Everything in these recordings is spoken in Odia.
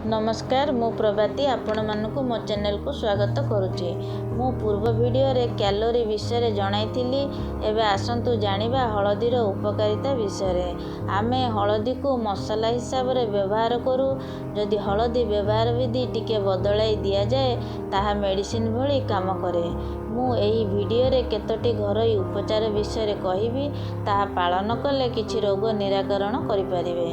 ନମସ୍କାର, ମୁଁ ପ୍ରଭାତୀ ଆପଣମାନଙ୍କୁ ମୋ ଚ୍ୟାନେଲକୁ ସ୍ୱାଗତ କରୁଛି। ମୁଁ ପୂର୍ବ ଭିଡ଼ିଓରେ କ୍ୟାଲୋରି ବିଷୟରେ ଜଣାଇଥିଲି। ଏବେ ଆସନ୍ତୁ ଜାଣିବା ହଳଦୀର ଉପକାରିତା ବିଷୟରେ। ଆମେ ହଳଦୀକୁ ମସଲା ହିସାବରେ ବ୍ୟବହାର କରୁ। ଯଦି ହଳଦୀ ବ୍ୟବହାର ବିଧି ଟିକେ ବଦଳାଇ ଦିଆଯାଏ, ତାହା ମେଡ଼ିସିନ ଭଳି କାମ କରେ। ମୁଁ ଏହି ଭିଡ଼ିଓରେ କେତୋଟି ଘରୋଇ ଉପଚାର ବିଷୟରେ କହିବି, ତାହା ପାଳନ କଲେ କିଛି ରୋଗ ନିରାକରଣ କରିପାରିବେ।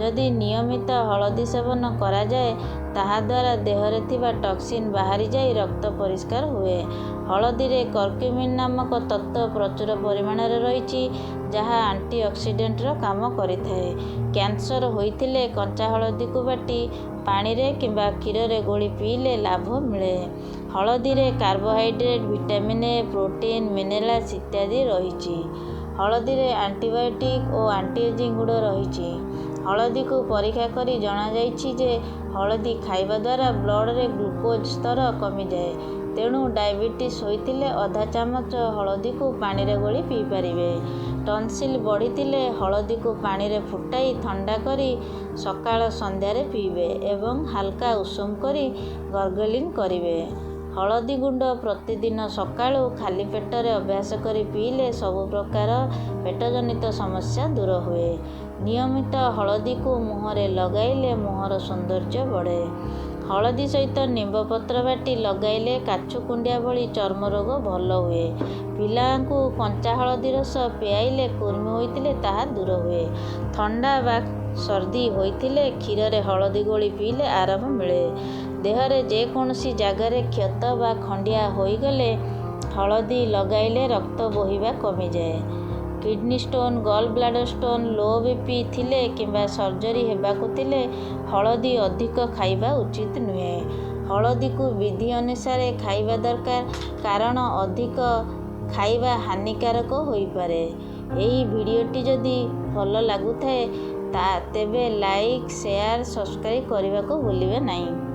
ଯଦି ନିୟମିତ ହଳଦୀ ସେବନ କରାଯାଏ, ତାହାଦ୍ୱାରା ଦେହରେ ଥିବା ଟକ୍ସିନ୍ ବାହାରିଯାଇ ରକ୍ତ ପରିଷ୍କାର ହୁଏ। ହଳଦୀରେ କର୍କ୍ୟୁମିନ୍ ନାମକ ତତ୍ତ୍ୱ ପ୍ରଚୁର ପରିମାଣରେ ରହିଛି, ଯାହା ଆଣ୍ଟିଅକ୍ସିଡେଣ୍ଟର କାମ କରିଥାଏ। କ୍ୟାନ୍ସର ହୋଇଥିଲେ କଞ୍ଚା ହଳଦୀକୁ ବାଟି ପାଣିରେ କିମ୍ବା କ୍ଷୀରରେ ଗୋଳି ପିଇଲେ ଲାଭ ମିଳେ। ହଳଦୀରେ carbohydrate, vitamin A, protein, minerals ଇତ୍ୟାଦି ରହିଛି। ହଳଦୀରେ ଆଣ୍ଟିବାୟୋଟିକ୍ ଓ ଆଣ୍ଟିଏଜିଂ ଗୁଣ ରହିଛି। ହଳଦୀକୁ ପରୀକ୍ଷା କରି ଜଣାଯାଇଛି ଯେ ହଳଦୀ ଖାଇବା ଦ୍ୱାରା ବ୍ଲଡ଼ରେ ଗ୍ଲୁକୋଜ୍ ସ୍ତର କମିଯାଏ। ତେଣୁ ଡାଇବେଟିସ୍ ହୋଇଥିଲେ ଅଧା ଚାମଚ ହଳଦୀକୁ ପାଣିରେ ଗୋଳି ପିଇପାରିବେ। ଟନସିଲ୍ ବଢ଼ିଥିଲେ ହଳଦୀକୁ ପାଣିରେ ଫୁଟାଇ ଥଣ୍ଡା କରି ସକାଳ ସନ୍ଧ୍ୟାରେ ପିଇବେ ଏବଂ ହାଲକା ଉଷୁମ କରି ଗର୍ଗଲିଂ କରିବେ। ହଳଦୀ ଗୁଣ୍ଡ ପ୍ରତିଦିନ ସକାଳୁ ଖାଲି ପେଟରେ ଅଭ୍ୟାସ କରି ପିଇଲେ ସବୁ ପ୍ରକାର ପେଟଜନିତ ସମସ୍ୟା ଦୂର ହୁଏ। ନିୟମିତ ହଳଦୀକୁ ମୁହଁରେ ଲଗାଇଲେ ମୁହଁର ସୌନ୍ଦର୍ଯ୍ୟ ବଢ଼େ। ହଳଦୀ ସହିତ ନିମ୍ବପତ୍ର ବାଟି ଲଗାଇଲେ କାଛୁ କୁଣ୍ଡିଆ ଭଳି ଚର୍ମ ରୋଗ ଭଲ ହୁଏ। ପିଲାଙ୍କୁ କଞ୍ଚା ହଳଦୀ ରସ ପିଆଇଲେ କୁର୍ମି ହୋଇଥିଲେ ତାହା ଦୂର ହୁଏ। ଥଣ୍ଡା ବା ସର୍ଦ୍ଦି ହୋଇଥିଲେ କ୍ଷୀରରେ ହଳଦୀ ଗୋଳି ପିଇଲେ ଆରାମ ମିଳେ। ଦେହରେ ଯେକୌଣସି ଜାଗାରେ କ୍ଷତ ବା ଖଣ୍ଡିଆ ହୋଇଗଲେ ହଳଦୀ ଲଗାଇଲେ ରକ୍ତ ବୋହିବା କମିଯାଏ। Kidney stone, gall bladder stone, low BP ଥିଲେ କିମ୍ବା ସର୍ଜରୀ ହେବାକୁ ଥିଲେ ହଳଦୀ ଅଧିକ ଖାଇବା ଉଚିତ ନୁହେଁ। ହଳଦୀକୁ ବିଧି ଅନୁସାରେ ଖାଇବା ଦରକାର, କାରଣ ଅଧିକ ଖାଇବା ହାନିକାରକ ହୋଇପାରେ। ଏହି ଭିଡ଼ିଓଟି ଯଦି ଭଲ ଲାଗୁଥାଏ ତା ତେବେ ଲାଇକ୍, ସେୟାର, ସବସ୍କ୍ରାଇବ୍ କରିବାକୁ ଭୁଲିବେ ନାହିଁ।